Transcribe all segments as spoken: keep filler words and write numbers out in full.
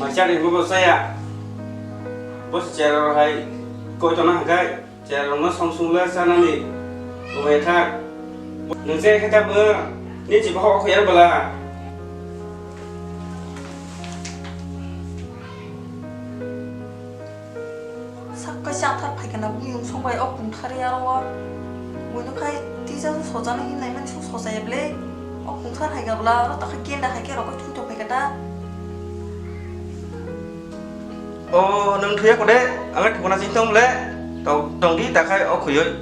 Mai chari bo bo chaya. Bo se chera hai koi tona hwnkhe. Cherrokno song sung le chanani. Bo bai thak. Nwng chaya khe tabuk. Ni chi bohok khuyar bwla. Sak kaisa athar phaikha na buyung song bai o kungthar ya ro. Buino khai tisa su sojana hin nai mani su sojaya ble. O kungthar hai ga bwla ro ta khai kenda hai khe rok thung thok phaikha ta. O, nwng thuya kode, ang le thukna sing tong le, tong, tong di ta khai o khuyoi.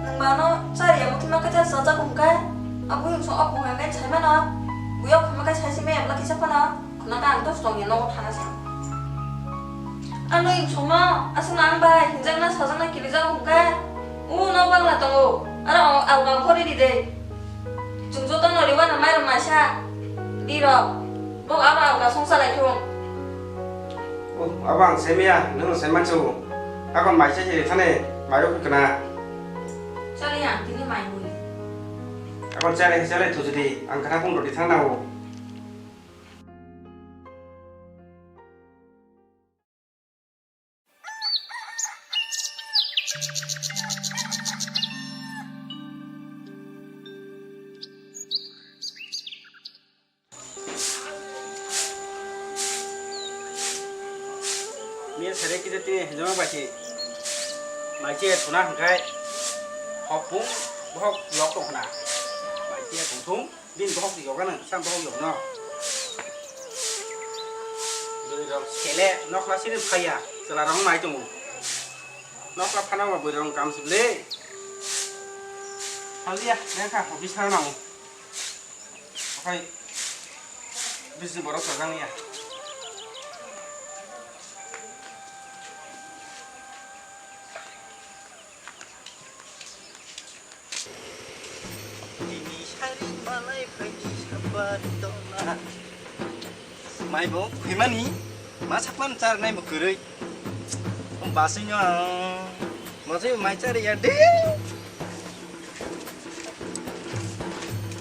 Nwng mano chari abo thima khe chari sajak hwn kai, abo yung song o khong hai kai sai mano, buya khoma kai sai si me abla kisa phano, khona ka ang to song ya nogo thana sa. Ano yung song no, aswk na ang bai hinjak na sajak na kiri jak hwn kai, u no bagla tongo, aro ang, ang, ang khori di de. Chwng jotono riwana mairum maisa. Birok. Bo abo ang kasong salai thung. Oh, abo ang semiya, nwng sai mansu. Akon maisa se thane, mairok kana. Chali ang tini mai muli. Akon chale chale thujudi, ang kana kung roti thang nao. Mia sere kisa tini hwnjama bai se mai se thuna hwnkhe hopung bohok lok tong khna mai se tongthung. Bini bohok di yoga nang, sam bohok yokno. Bwrwi rok sele nokla sini phaiya, chwla rok nai tongo. Nokla phano ma bwrwi rok kam sibli. Haliya, nengkha office thang nang. Okai bisi borok sajang ya. Nini sari malai phaini sabar dona. Mai bo khwimani, ma sakmani char nai bo kwrwi. Basui no ang, basui mai char ya de.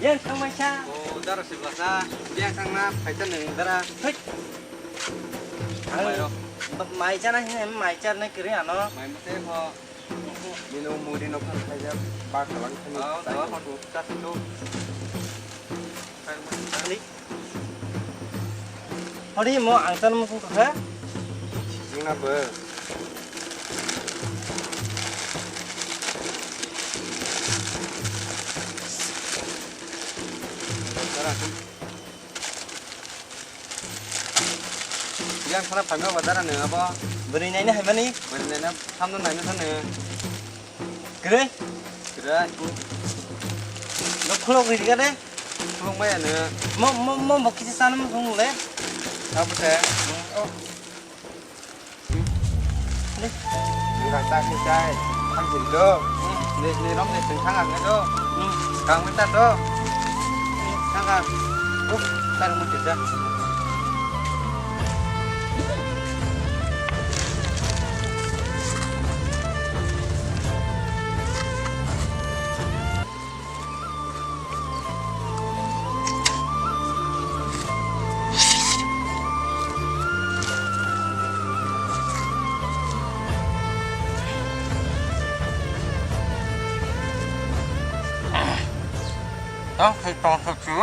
Yang thang mai cha. O, dara se basa. Yang thang na, phaita nang dara. Thik. Mai ro. Mai cha na hin, mai char nai kwrwi ano. Mai mate pho. Bini o muri no phan khaijak, ba kalang thani. Oh, tai oh, ko. Chasi to. Ani. Hori mo ang tan mo kha. Sijing na bo. Tara. Yang sana phamya ba dara nang abo. Bwrwi naina hai mani. Bwrwi naina samno naina sana. Kwrwi? Kwrwi. No khulok ri ga de. Khulok maya nang. Mo mo mo bo kisi sana mo sung le. Abo te. Oh. Ni. Ni rasa ke chai. Thang sini do. Ni ni rom ni sing thang ang do. Kang menta do. Thang ang. Uh, tar mo tisa. Tong thai tong thai chu.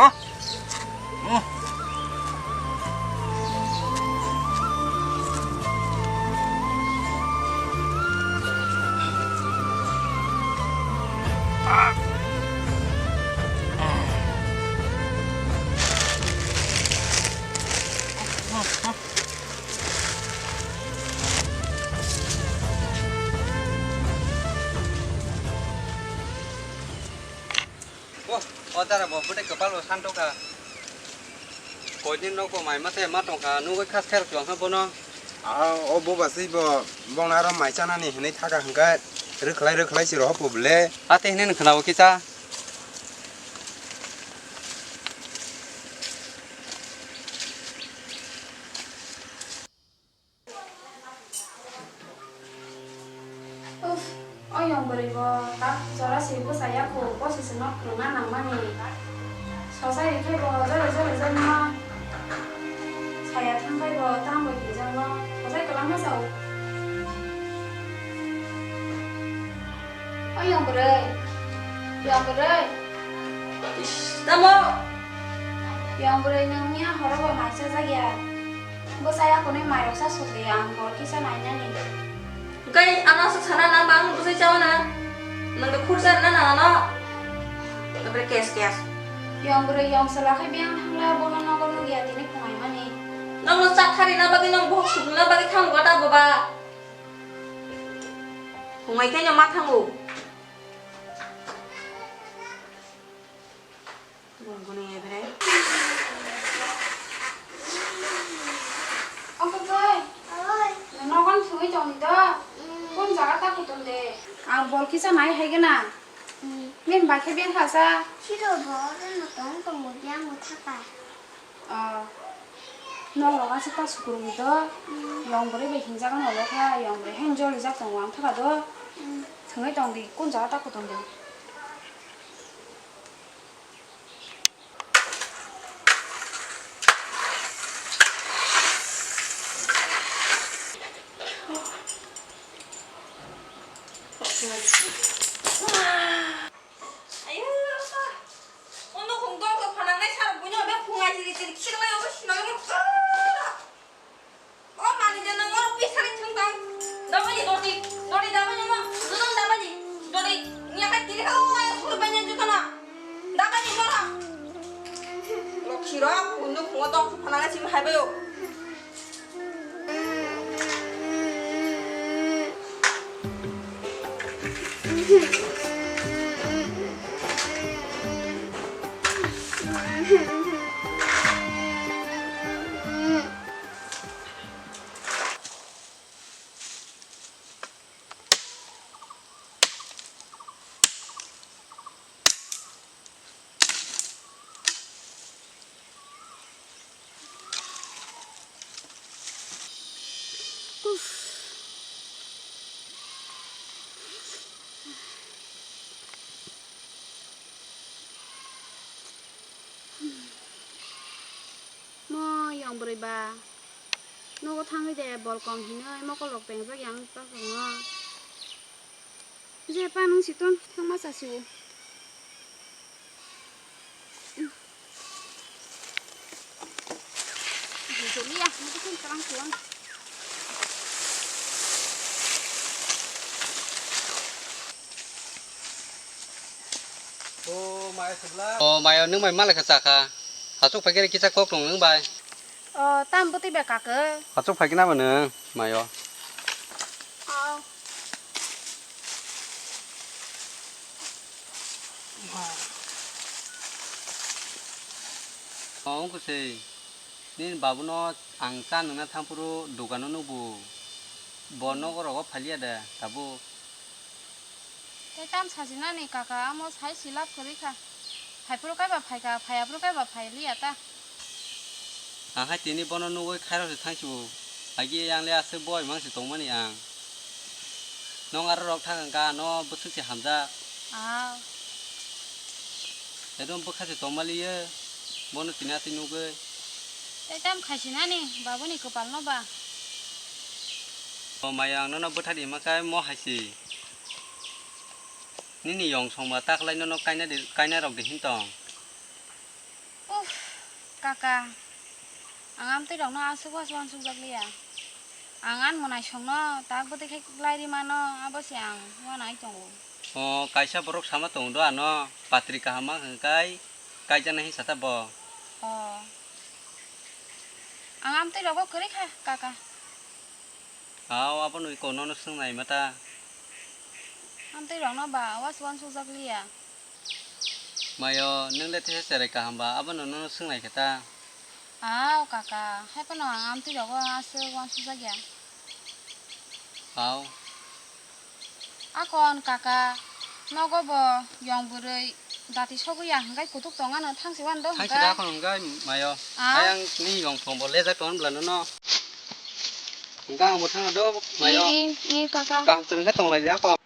O, o dara bo bwtwi kwpal bo santo kha. Koidin nok bo mai mate ma tong kha, nugwi khas khe rw tong kha bono. Ah, o boba swi bo, bongna aro mai chanani hinwi thaka hwnkhe, rwkhlai rwkhlai se roho pubule. Ate hinwi khwnabo kisa. Uff, o yong bwrwi bo tak jora se bwsa ya kho, bo se chwngno kwrwngna nangmani. Sosa rikhe bo jore jore jani ma. Bwrwi, yong bwrwi. Ish, tamo? Yong bwrwi, nwng miya horo bo mai chajak ya. Bwsai akonwi mairok sa sukliya, ang bor kisa nainani. Hwnkhe ano aswk sana nang ba ang bwsai chawana? Nwng da khursa rwna nang ano? Tabra kes kes. Yong bwrwi yong chwla khe biyang thangla bono nogo nukya tini phungaimani. Nokno chathari na bagwi nong bohok sukna bagwi thango ta boba. Phungai khe no ma thango. Gungguni ebre. Uncle Joy. Oi. Nogon thungwi tongdi do. Mm. Kun jaga ta kutung de. Ang bol kisa nai hai gana. Mm. Min bai khe ben khasa. Siro bo reno tong tong bo biang bo thaka. Oh. Nok rok aswk ta sukurung do. Mm. Yong bwrwi bai hinjagan olo kha, yong bwrwi haino jolijak tongo ang thaka do. Mm. Thungwi tongdi kun jaga ta kutung de. Ayo, apa? Undo khung dong khe phanangnai sarok buino be khung ai jiri jiri khiklai obo sinai obo. O mani de nang oro pisari thung tong. Dabani doti, doti dabani mo, dudong dabani, doti, nya kai tiri ka o ai suru banya juto na. Dabani mora. Lokhi ro, undo khung dong khe phanangnai sim hai bayo. Mo yong bwrwi ba nogo thangwi de bol kom hinwi mokol rok pengjak yang ta tongo. Je pa nung si ton thangma cha si o. Joliya, nung si ton twlang si o. O mayo, nung mai malai kha cha kha. Hachuk phai khe kisa kok tong nung bai. O, tam bwtwi bai kaka. Hachuk phai khe nabo nung mayo. O. O, wngkha se. Nini babuno ang cha nungna thangphuru dukano nukgo. Bo nogo rogo phaliya de tabuk. Tei tam sajinani kaka, amo sai silap kwrwi kha. Phaiphuru kaiba phaikha, phaiyaphuru kaiba phailiya ta. Ang hai tini bono nugwi khairokse thangsibo. Agi yangle aswk boi mangsi tongmani ang. Nong aro rok thang kha, ano bwswk se hamjak. Ah. Ekdom bwkha se tongmaliya, bono tini atwi nugwi. Tei tam khaisinani, babuni kwpalno ba. O maya, ang nono bwthar ima khe mo hai se. Nini yong songba taklai nono kaina de, kaina rok de hin tong. Uff, kaka, ang amtwi rokno aswk uansuk uansuk jak liya. Ang ani mwnaisongno tak bwtwi khe klai ri mano, abo se ang uanai tongo. O, kaisa borok sama tongo do ano, patri kaham ma hwnkhai kaijaknai hinwi sata bo. O, ang amtwi rogo kwrwi kha, kaka. Aw, abono iko nono swngnai ma ta? Amtwi rokno ba uansuk uansuk jak liya. Mayo, nwng le teisa cherai kaham ba, abono nono swngnai khe ta? Aw, kaka, hai phano ang amtwi rogo aswk uansuk jak ya. Aw. Akon, kaka, nogo bo yong bwrwi dati sogwi ya hwnkhe kutuk tong ano thangsi uan do hwnkhe. Thangsi da akon hwnkhe mayo. Ah. Ayang ni yong thong bo lejak tong bwla nono. Hwnkhe ang bo thang do mayo. I, i, i, kaka. Kaham se hwnkhe tong lai ya akon.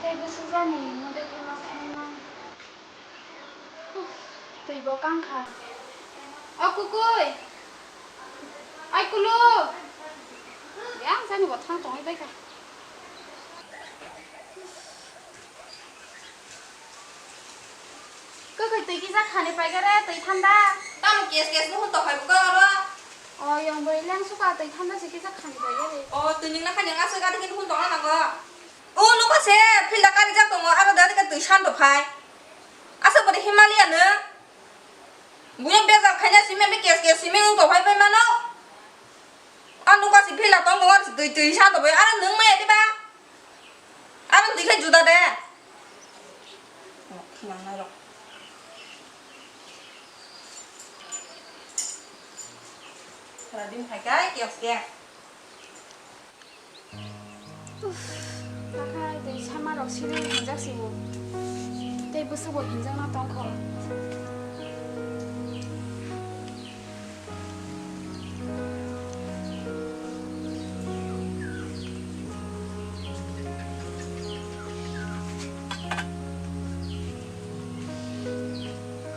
Tei bwswk jani mode khe ma saimano. Twi bo kang kha. O kukui. Ai kulu. Yang jani bo thang tongwi bai kha. Kukui twi kisa khani pai kha re, twi thanda. Tamo kes kes no hwn to phai buka oro. O yong bai leng suka twi thanda se kisa khani pai kha re. O twi ning na khani nga se ga de hwn tong na nango. O nuko se philda kari jak tongo, aro dani ka twi san to phai. Asa bode Himalaya no. Buya bezar khaina simi ami kes kes simi wng tong phai bai mano. Ang nuko si phila tong tong ar twi twi sa tong phai. Aro nwng maya diba? Aro twi khai juda de. Khinang nai rok. Sara din phai kai kes kes. Uff, takhai tei sama rok sini hinjak simo. Tei bwswk bo hinjak na tong kho.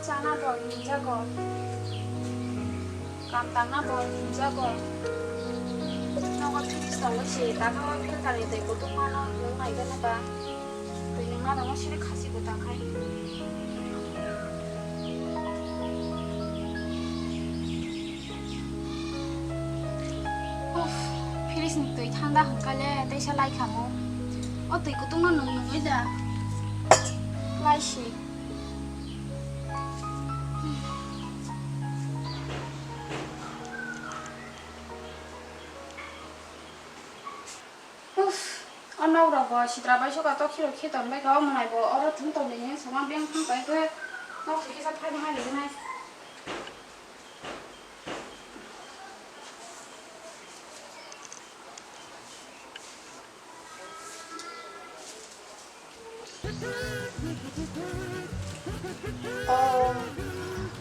Chana bo hinjago. Kam tangna bo hinjago. Nogo fridge tongo se, takhama filter ni twi kutung mano, nwng nai gana ba. Twi nwng mano sini khasi bo tangkhai. Uff, fridge ni twi thanda hwnkha le, teisa lai kha mo. O twi kutung no nwng nwngwi da. Lai si. Uff, o nok rok bo sitra bai soka tok khiro khe ton bai kha, o mwnai bo oro thum ton ni hwnwi swngma beng thang pai khe nok se kisa phai ma hai nai. Oh.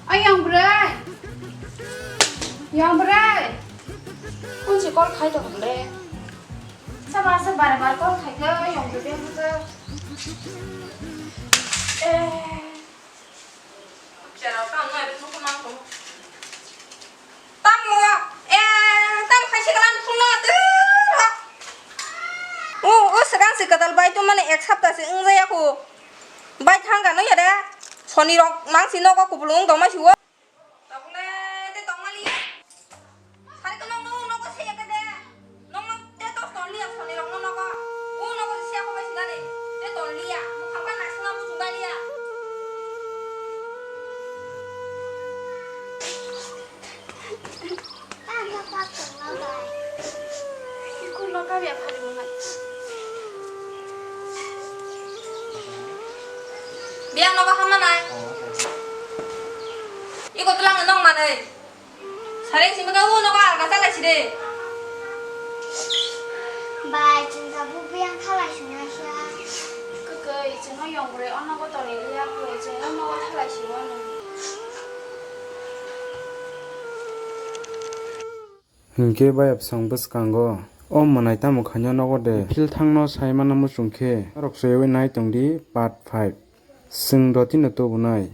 Ay, yang bwrwi. Yang bwrwi. Kunsi call khai tongo le. Sabo asa bare bare call khai khe, yang bwrwi beng khe. Eh. Cherok tamo nai rwkhe nang tong. Tamo, eh, tamo khai se kalan phungo twi rok. O, o swkang se kwtal bai tongmani ek sapta se wngjaya kho. Bai thang kha no ya de. Soni rok mang si nogo kubulung wng tongma si o. Tabuk le tei tongmani ya. Sari ko nong nong nogo se ya de. Nong nong te tos ton liya soni rok nong nogo. O nogo se ya ko bai sinani. Te ton liya. Mukhang ba naising na muchung ba liya. Tamo kok tongma bai. Iko nogo ya phari mo nai. Biyang nogo hama nai. Iko tulang nong manai. Sareng simi ka u nogo alga chalai side. Bai, chwng tabuk biyang khalai sina sa. Kwkwi, chwngno yong bwrwi o nogo tonwi liya kho, chwngno nogo thalai sio nung. Hinkhe bayapsong bwskango o mwnai tamo khaina nogo de phil thangno sai mana muchung khe norok swiwi nai tongdi part five. Chwng rotino tubunai.